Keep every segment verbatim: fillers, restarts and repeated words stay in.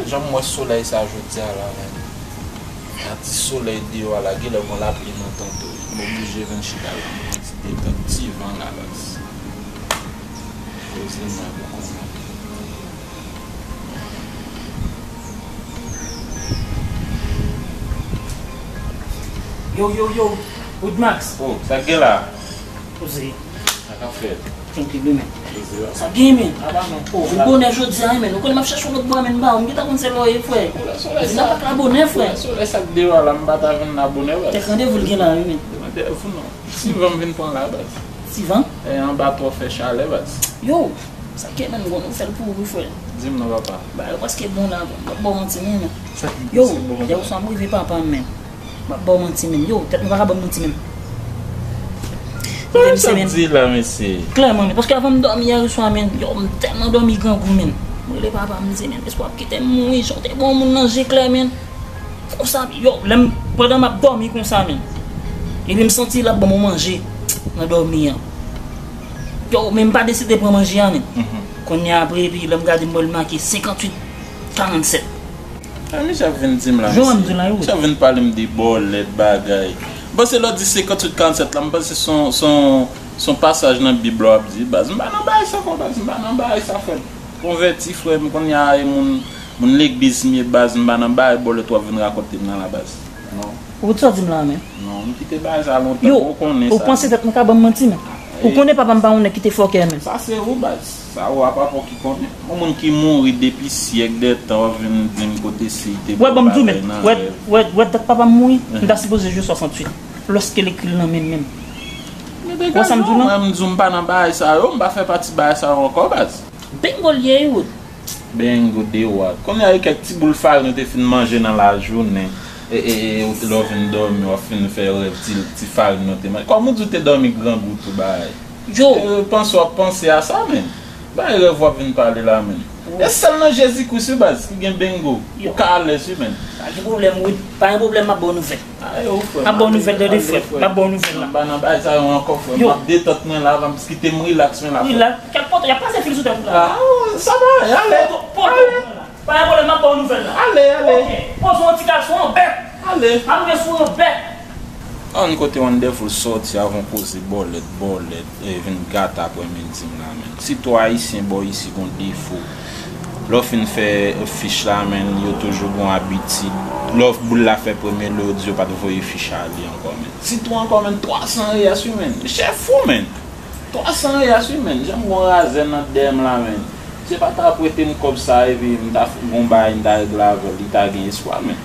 Jan m wè solèy sa jodi a la, men. Nan ti solèy deyò a la, genlè gon lapli nan tanto. M oblije vin chita la, m pran ti detant, ti van la baz. Koze mwen pou konnen. Yo, yo, yo, Woodmax. Oh, sa k gen la? Koze. Sa k ap fèt? Tranquille, men. Koze la. Sa gen, men. Apa, men. Oh, vin bonè jodi a, men. Ou konnen m ap chèche w lòt bò, men, m ba ou. M gentan konn se lè w ye, frè. Koulè solèy sa. Vin la pa ka bonè, frè. Koulè solèy sa k deyò a la, m pa ta vin la bonè, baz. Kèk randevou l gen la, wi, men. Mwen te fou non. Si van m vin pran la, baz. Si van? E anba twò fè chalè, baz. Yo, sa k men gon nouvèl pou ou, wi, frè. Di m non, papa. Bagay yo prèske bon la, m p ap ba w manti, non, men. Sa k Yo, prèske bon, yè oswa m rive papa m, men. M p ap ba w manti, men. Yo, tèt mwen pa ka ban m manti, men. Sa w ap di la, mesye? Klèman, men. Paske avan m dòmi yè oswa, men. Yo, m tèlman dòmi grangou, men. M rele papa m, m di, men, èske w ap kite m mouri? Jan w te bon moun nan je klè, men. Konsa, yo, lè m, pandan m ap dòmi konsa, men. Epi m santi l ap ban m yon manje nan dòmi an. Yo, men m pa deside pran manje a, men. Mhm. Kounye a apre, epi lè m gade, m wè l make senkanntuit karannsèt. A, misye ap vin di m la, Jan m di la, wi. Misye ap vin pale m de bòlèt, bagay. M panse lè w di senkanntuit karannsèt la, m panse se yon, se yon, se yon pasaj nan Bib la w ap di, baz. M pa nan bagay sa, frè, baz. M pa nan bagay sa, frè. Konvèti, frè m, kounye a, e moun, moun legliz m ye, baz, m pa nan bagay bòlèt w ap vin rakonte m nan la, baz. Non. Ou sa di m la, men? Non, m kite bagay sa lontan, Yo, ou konnen ou sa. Panse tèt mwen ka ban m manti, men? Ou konnen papa m pa yon nèg ki te fòkè, men. Sa se ou, baz. Sa ou a papa w ki konnen. Yon moun ki mouri depi syèk dè tan, w ap vin di m kote si te Wè, bon, m di w, men. Wè, wè, wè, dat papa m mouri, m ta sipoze jwe swasanntuit. Lòske l ekri l nan men m menm. Wè sa m di w, non? Mwen, m di w, m pa nan bagay sa yo, m pa fè pati bagay sa yo ankò, baz. Bingo l ye, wi. Bingo, de wa. Kounye a, e kèk ti boul farin ou te fin manje nan lajounen. E, e, e, ou te, lè w vin dòmi, w ap fin fè rèv ti, ti farin ou te manje. Kòm ou di w te dòmi grangou tou, bagay. Yo. E, panse w ap panse a sa, men. Bay rèv w ap vin pale la, men. Wi. E sèl nan Jezi Kris, wi, baz, ki gen bingo. Yo. Ou ka alèz, wi, men. Pa gen pwoblèm, wi. Pa gen pwoblèm, m ap ba w nouvèl. Ayo, frè. M ap ba w nouvèl, tande, frè. M ap ba w nouvèl la. M pa nan bagay sa yo ankò, frè. Yo. M ap detant mwen la, m kite m rilaks mwen la, frè. Rilaks. Kèk kote, y ap pase fil sou tèt ou la. Ah, sa va, ale. Poto, poto. Ale. Pa gen pwoblèm, m ap ba w nouvèl la. Ale, ale. Ok. Poze yon ti kal sou yon bèt. Ale. M ap rive sou yon bèt. Ann kote Wonderful sòti avè yon koze bòlèt, bòlèt, e vin gate aprèmidi m la, men. Sitou Ayisyen bò isi gon defo. Lè w fin fè fich la, men, yo toujou gon abitid. Lè boul la fè premye lè, yo di yo pa t voye fich ale ankò, men. Sitou ankò, men, twa san reyès, wi, men. Chè fou, men. Twa san reyès, wi, men. Jan m gon razè nan dèyè m la, men. Si yo pa ta prete m kòb sa, epi m ta f-, gon bagay, m ta regle avè l, li ta gen espwa, men.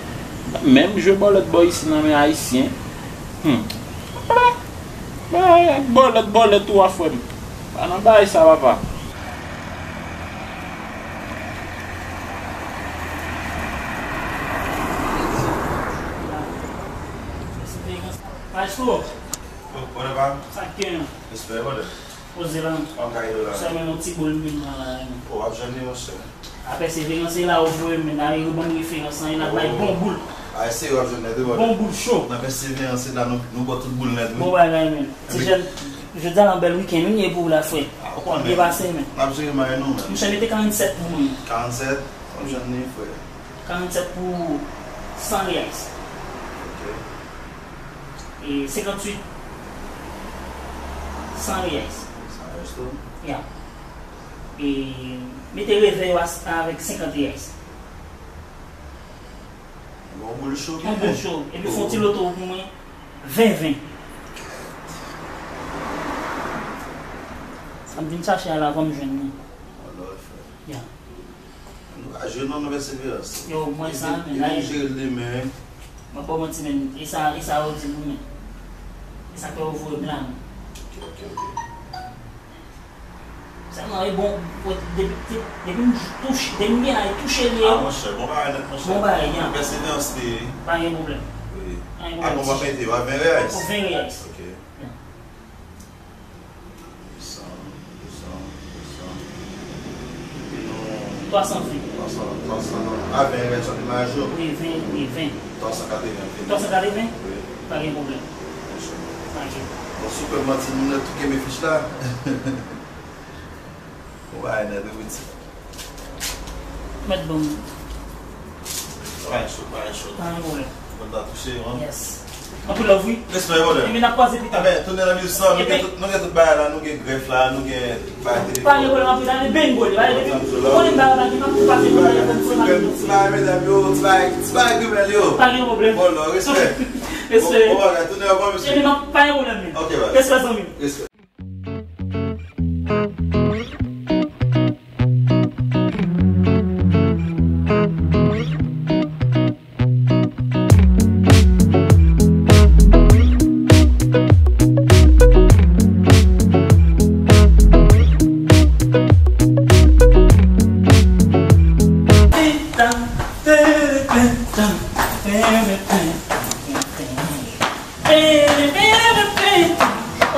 Menm jwe bòlèt bò isi nan men Ayisyen. Hmm. Bòlèt, bòlèt, bòlèt ou a, frè m. Pa nan bagay sa, papa. Maestro. Yo, brother, pa? Sa k gen? Respè, brother. Poze la. Kòman kay yo la? Sèlman yon ti boul m vin pran la, men. O, w ap jwenn li, monchè. A Pèseverans, se la ou voye m, men. Ale, ban m referans lan, e n ap bay bon boul. A, se w ap jwenn nèt, wi, brother. Bon boul cho. Nan Pèseverans, se la nou, nou bò tout boul nèt, wi. Bon bagay, men. Ti jèn, jodi a, yon bèl wikenn, wi, ye pou w la, frè. A, ou konnen. Byen pase, men. N ap jere may nou, men. Monchè, mete karannsèt pou mwen. Karannsèt? W ap jwenn li, frè. Karannsèt pou san reais. Ok. E senkanntuit, san reais. San reais tou? Ya. E mete revèy ou a, avèk senkant reais. Bon boul cho. Bon boul cho. Epi fè yon ti loto pou mwen, ven ven. Sa m vin chache a la, avan m jwenn li. Bon lòd, frè. Ya. Nou pa jwe non, nan Pèseverans. Yo, mwen sa, men, la, jere l demen. Mwen pa manti, men, e sa, e sa yo di nou, men. E sa k fè yo voye m la, men. Ok, ok, ok. Sèlman, e bon, depi, depi, depi m touche, depi m gen ay touche li. Ah, monchè, bon bagay nèt, monchè. Bon bagay, ya. Pèseverans li. Pa gen pwoblèm. Wi. Pa gen pwoblèm. A, konbyen w ap mete? Ven reais? Ven reais. Ok. Ya. Twa san ven. Twa san ven. Twa san, twa san, a ven, ven, sa te majo. Wi, ven, wi, ven. Twa san katreven, ven. Twa san katreven? Wi. Pa gen pwoblèm. Ok. Bon, si w kwè m manti, nou tou kenbe fich la. Ou pa nèt, wi, piti. Mèt ban m. Bagay cho, bagay cho. Pa gen pwoblèm. Kontan touche, man. Yes. Anpil love, wi. Respè, brother. Epi n ap kwaze pita. Ebyen, tounen nan mizik sa, nou gen tout, nou gen tout bagay la, nou gen grèf la, nou gen bagay telefòn. Pa gen pwoblèm, anpil, ale bingo, ale bingo. Ou konnen m bagay la, m ap pase pou bagay la, pou bagay, medam yo, ti bagay, ti bagay grimèl yo. Pa gen pwoblèm. Bon, lò, respè. Respè. Bon, bon bagay, tounen ankò, mesye. Epi m ap, pa gen pwoblèm, men. Ok, bye. Respè, zanmi. Respè.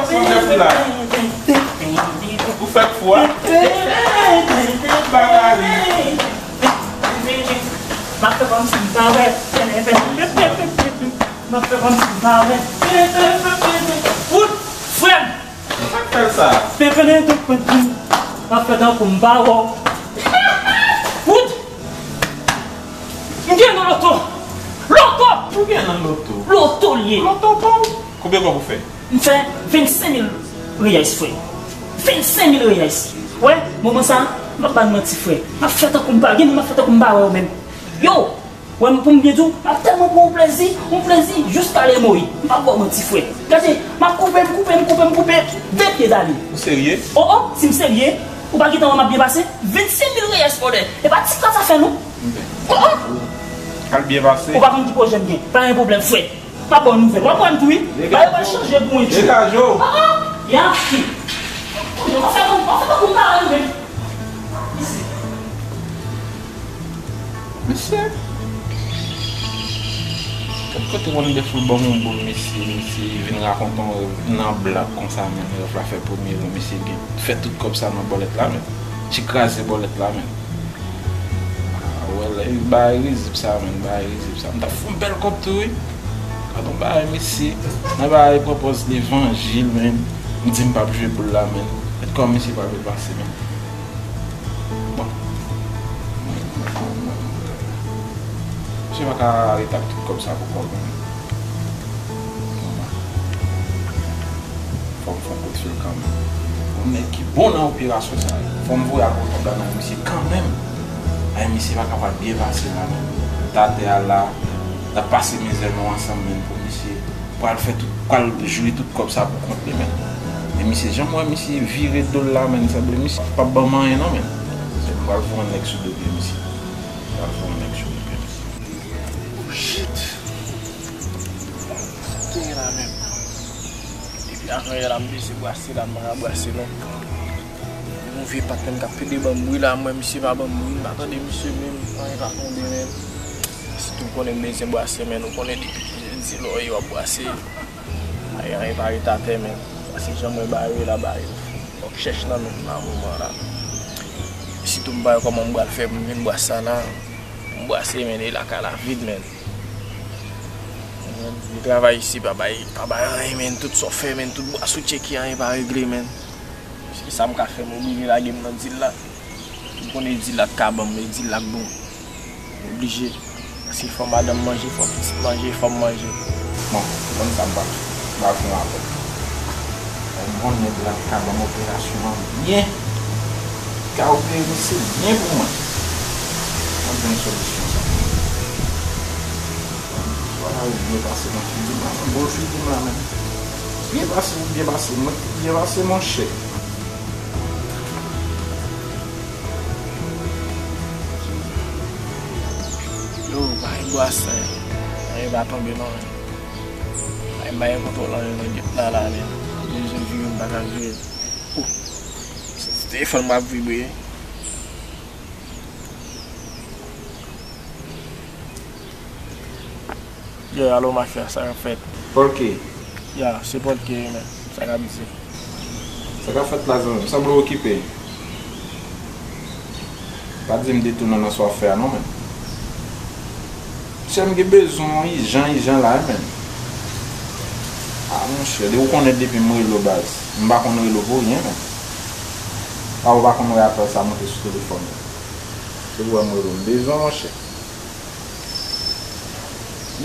Sa w fè la? Ou fèk fou a? Bagay. M ap fè kòmsi m pa wè. M ap fè kòmsi m pa wè. Wood, frè m. Sa k fè l sa? M ap fè tankou m pa wè w. Wood. M gen nan loto. Loto! Ou gen nan loto? Loto l ye. Loto pa w? Konbyen kòb ou fè? M fè vennsenk mil reyès, frè. Vennsenk mil reyès. Wè, moman sa, m ap ba n manti, frè. M ap fè tankou m pa, gen moun m ap fè tankou m pa wè yo menm. Yo! Wè, m, pou m byen di w, m ap tèlman pran yon plezi, yon plezi jiska lèmoyi. M p ap ba w manti, frè. Gade, m ap koupe, m koupe, m koupe, m koupe, de pye dale. Ou serye? O, o, si m serye, ou pa gentan wè m ap byen pase? Vennsenk mil reyès, brother. E pa ti kras sa fè, non. O, o. Al byen pase. Ou pa konn ki pwojè m gen. Pa gen pwoblèm, frè. Pa bon nouvèl. W ap wè m tou, wi. Bagay yo pral chanje pou mwen, tchou. Degaje w. Ah, ah. Ya, fi. Anfen, anfen, anfen, anfen, anfen. Mesye. Kèt kote Wonder Full ban m yon boul, mesye, mesye vin rakonte yon rèv nan blag konsa, men rèv la fè premye jou, mesye gen fè tout kòb sa nan bòlèt la, men. Ti kraze bòlèt la, men. Ah, wè, lè, bagay rizib sa, men, bagay rizib sa. M t ap fè yon bèl kòb tou, wi. Gad yon bagay, mesye. Nan bagay pran pòz levanjil, men. M di m p ap jwe boul la, men. Gad kòman mesye pral pase, men. Bon. Misye pa ka rete ak tout kòb sa pou kòb, men. Fò m fè yon kout fil kanmenm. Yon nèg ki bon nan operasyon sa yo. Fò m voye al pran kòb la nan men misye kanmenm. Ay, misye pa ka pral byen pase la, men. Tatè a la, n ap pase mizè nou ansanm, men, pou misye pral fè tout, pral jwi tout kòb sa pou kont li, men. Men misye, jan m wè misye vire do l la, men, sanble misye p ap ban m anyen, non, men. Se m pral voye yon nèg sou do pye misye. M pral voye yon nèg sou do pye misye. Oh, shit. Sa k genyen la menm? Depi avan yè la, m bezwen brase la, m pa ka brase non. Yon vye patnè m k ap pede ban m bri la, m wè misye pa ban m bri, m pa tande misye menm, anyen pa tonbe menm. Sitou m konnen m bezwen brase, men ou konnen depi jedi lè w ye w ap brase, anyen, anyen pa ret atè menm. Paske jan m wè bagay yo ye la, bagay yo fou. Fòk chèch nan men m nan moman la. Sitou m pa wè kòman m pral fè pou m vin brase sa la. M brase, men, e lakay la vid, men. Li travay isi pa bay, pa bay anyen, men. Tout sa w fè, men, tout bwas ou tcheke, anyen pa regle, men. Paske sa m ka fè, m oblije lage m nan dil la. M konnen dil la t ka ban m, men dil la t bon. M oblije. Paske fò madanm manje, fò pitit manje, fò m manje. Bon, konn sa m pral fè. M pral fè yon apèl. Yon bon nèg la t ka ban m operasyon an byen. Ka opere misye byen pou mwen. Mwen jwenn solisyon sa. Bagay byen pase nan figi m la, bò figi m la menm. Byen pase, byen pase, mwen byen pase, monchè. Yo, bay bwa sa. Anyen pa tonbe non. Ay, m pa gen kontwòl anyen nan gèt la la, men. Bezwen vire, m pa ka vire. Oh. Se ti telefòn m ap vibre. Yo, alo, mafya, sa k ap fèt? Pòlke? Ya, se Pòlke wi, men. Sa k ap di? Sa k ap fèt la, zanmi m? Sanble w okipe. Pa di m detounen nan sa w ap fè a non, menn. Mesye, m gen bezwen w ijan, ijan la wi, menn. Ah, monchè, ou konnen depi m rele w baz, m pa konn rele w pou ryen, menn. Ah, ou pa konn wè apèl sa monte sou telefòn ou. Se pou wè m rele w, m bezwen w, monchè.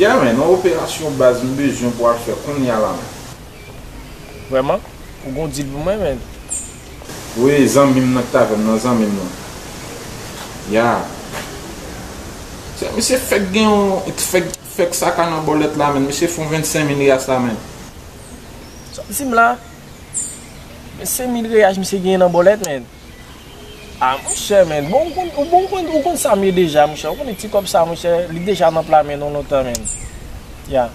Yeah, menn, yon operasyon baz m bezwen pou w al fè kounye a la, menn. Vrèman? Ou gon deal pou mwen, menn? Wi, zanmi m nan ki t avè m nan, zanmi m nan. Ya. Se, misye fèk gen yon, fèk, fèk saka nan bòlèt la, menn. Misye fè yon vennsenk mil reyas la, menn. Sa w di m la? Vennsenk mil reyas misye genyen nan bòlèt, menn. Ah, monchè, menn. Bon, ou konn, ou bon, ou konn, ou konn sa m ye deja, monchè. Ou konnen ti kòb sa, monchè, li deja nan pla men nou lontan, menn. Ya.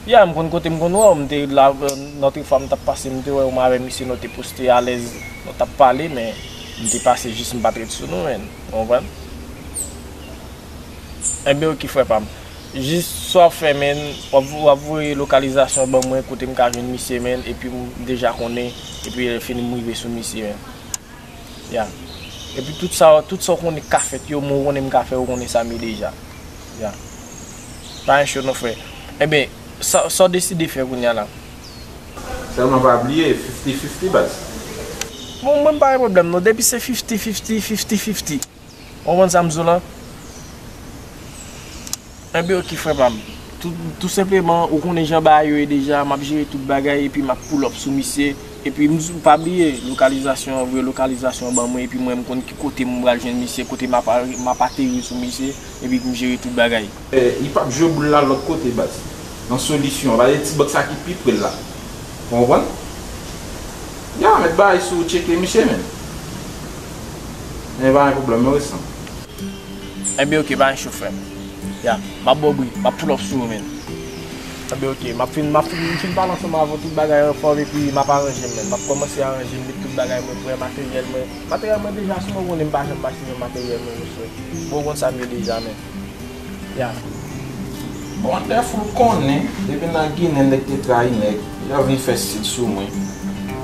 Ya, m konn kote m konn wè w, m te la, euh, lòt fwa m t ap pase, m te wè w, m avè misye, nou te poste alèz, nou t ap pale, men m te pase jis m pa t ret sou nou, menn. Ou konprann? Enben, oke, frè pa m. Jis sa w ap fè, menn, w ap, w ap voye lokalizasyon ban mwen, kote m ka jwenn misye, menn, epi m deja konnen, epi lè fini m rive sou misye, menn. Ya. Epi tout sa, tout sa w konnen k ka fèt yo, mwen w konnen m ka fè, w konnen sa m ye deja. Ya. Pa gen cho non, frè. Enben, sa, sa w deside fè kounye a la? Sèlman pa bliye, fifty fifty, baz. Bon, mwen m pa gen pwoblèm non, depi se fifty fifty, fifty fifty. Ou konprann sa m di w lan? Enben, oke, frè pa m. Tou, tou senpleman, ou konnen jan bagay yo ye deja, m ap jere tout bagay, epi m ap pull up sou misye, epi m di w pa bliye, lokalizasyon an, voye lokalizasyon an ban mwen, epi mwen, m konn ki kote m pral jwenn misye, kote m ap, m ap ateri sou misye, epi pou m jere tout bagay. Eh, li p ap jwe boul la lòt kote, baz. Nan solisyon an, pa gen ti bank sa ki pi pre l la. Ou konprann? Ya, mèt bagay sou tcheke misye, menn. Men pa gen pwoblèm, mwen resan. Enben, oke, pa gen cho, frè m. Ya, m ap ba w bri, m ap pull up sou ou, menn. Enben, oke, m ap fin, m ap fin, m fin pale ansanm avè w, tout bagay anfòm, epi m ap aranje m, menn. M ap kòmanse aranje m, met tout bagay mwen prè, materyèl mwen. Materyèl mwen deja sou mwen, ou konnen m pa janm mache nan materyèl mwen, mesye. Bon, ou konn sa m ye deja, menn. Ya. Bon, Wonderful konnen, depi nan Ginen nèg te trayi nèg, li ap vin fè sid sou mwen.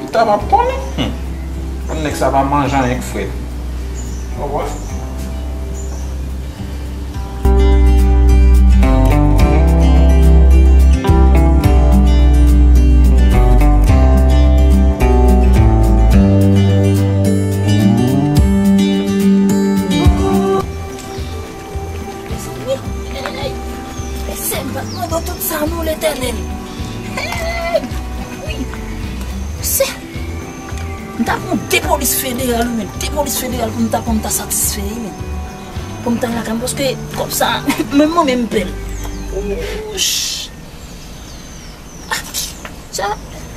Pita m ap konnen. Hmm. Konn nèg sa pa manje anyen k frèt. Ou konprann? Mezanmi, hey, Seyè, m pa t mande w tout sa non, Letènèl. Hey, wi. Se, m ta pran de polis federal, wi, men de polis federal pou m ta, pou m ta satisfè, wi, men. Pou m ta lakay mwen, paske kòb sa, menm mwen menm m pè l. Wouch. Ah, sa,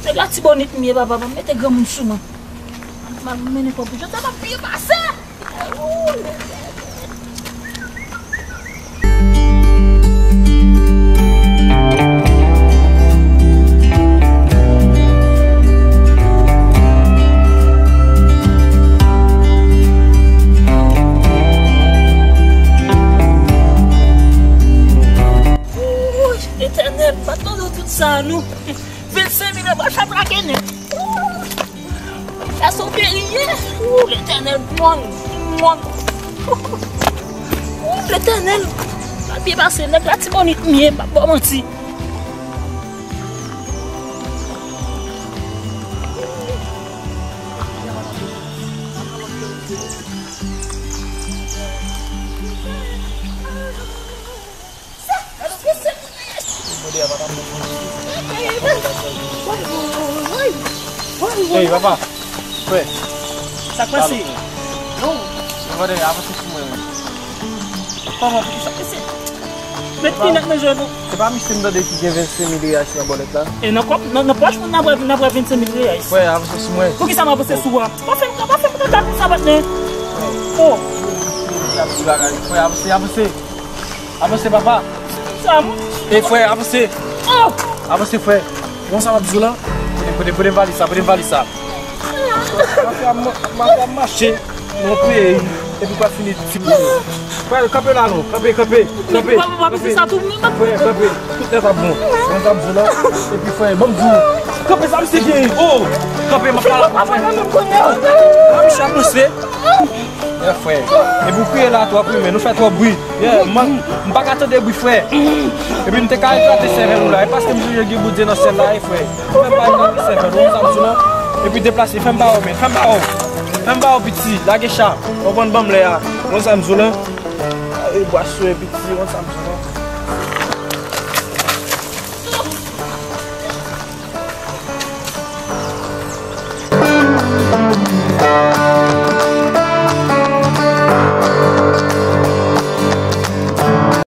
nèg Latibonit m ye, papa, pa mete granmoun sou mwen. M al mennen kòb pou jodi a, m ap byen pase. Wouy, Letènèl, pa t mande w tout sa, non. Vennsenk mil yo pral fè plake nèt. Sa se yon peri ye. Ou, Letènèl, mòn, mòn. Ou, Letènèl, pa byen pase, nèg Latibonit m ye, m pa ba w manti. Ey, papa. Frè. Sa k pase? Non. Mwen mande, avanse sou mwen, wi. Kòman, poukisa? Mesye, met pinèt nan je nou. Se pa misye m tande ki gen vennsenk mil reyal nan bòlèt la? E nan kòb, nan, nan pòch mwen, n ap wè, n ap wè vennsenk mil reyal. Frè, avanse sou mwen. Poukisa m avanse sou ou a? Pa fè m, pa fè m kaka konsa, patnè. Oh. Frè, avanse, avanse. Avanse, papa. Sa m. E frè, avanse. Oh. Avanse, frè. Bon, sa m ap di w la. Pote, pote, pote valiz sa, pote valiz sa. Mafya, ma-, mafya ap mache nan yon peyi, epi pa fini ti pou. Frè, kanpe la non, kanpe, kanpe, kanpe. Papa, papa, kanpe. Se sa tou, men. Frè, kanpe. Tout nèt ap bon. Bon, sa m di w la. Epi frè, ban m di w. Kanpe sa, misye gen. Oh, kanpe, m ap pale avè w, frè. Papa, papa, papa, papa. Misye ap mache. Frè, epi w kriye la twòp wi, men nou fè twòp bri. Yeah, man, m pa ka tande bri, frè. Epi m te ka eklate sèvèl ou la, e paske m sonje gen Bondye nan syèl la, e frè. Ou fè m pa eklate sèvèl ou, ou sa m sou non. Epi deplase, fè m ba w, men, fè m ba w. Fè m ba w, piti, lage cha. Ou konprann, ban m lè a. Ou sa m sou non. E bwa sou, e piti, ou sa m sou non.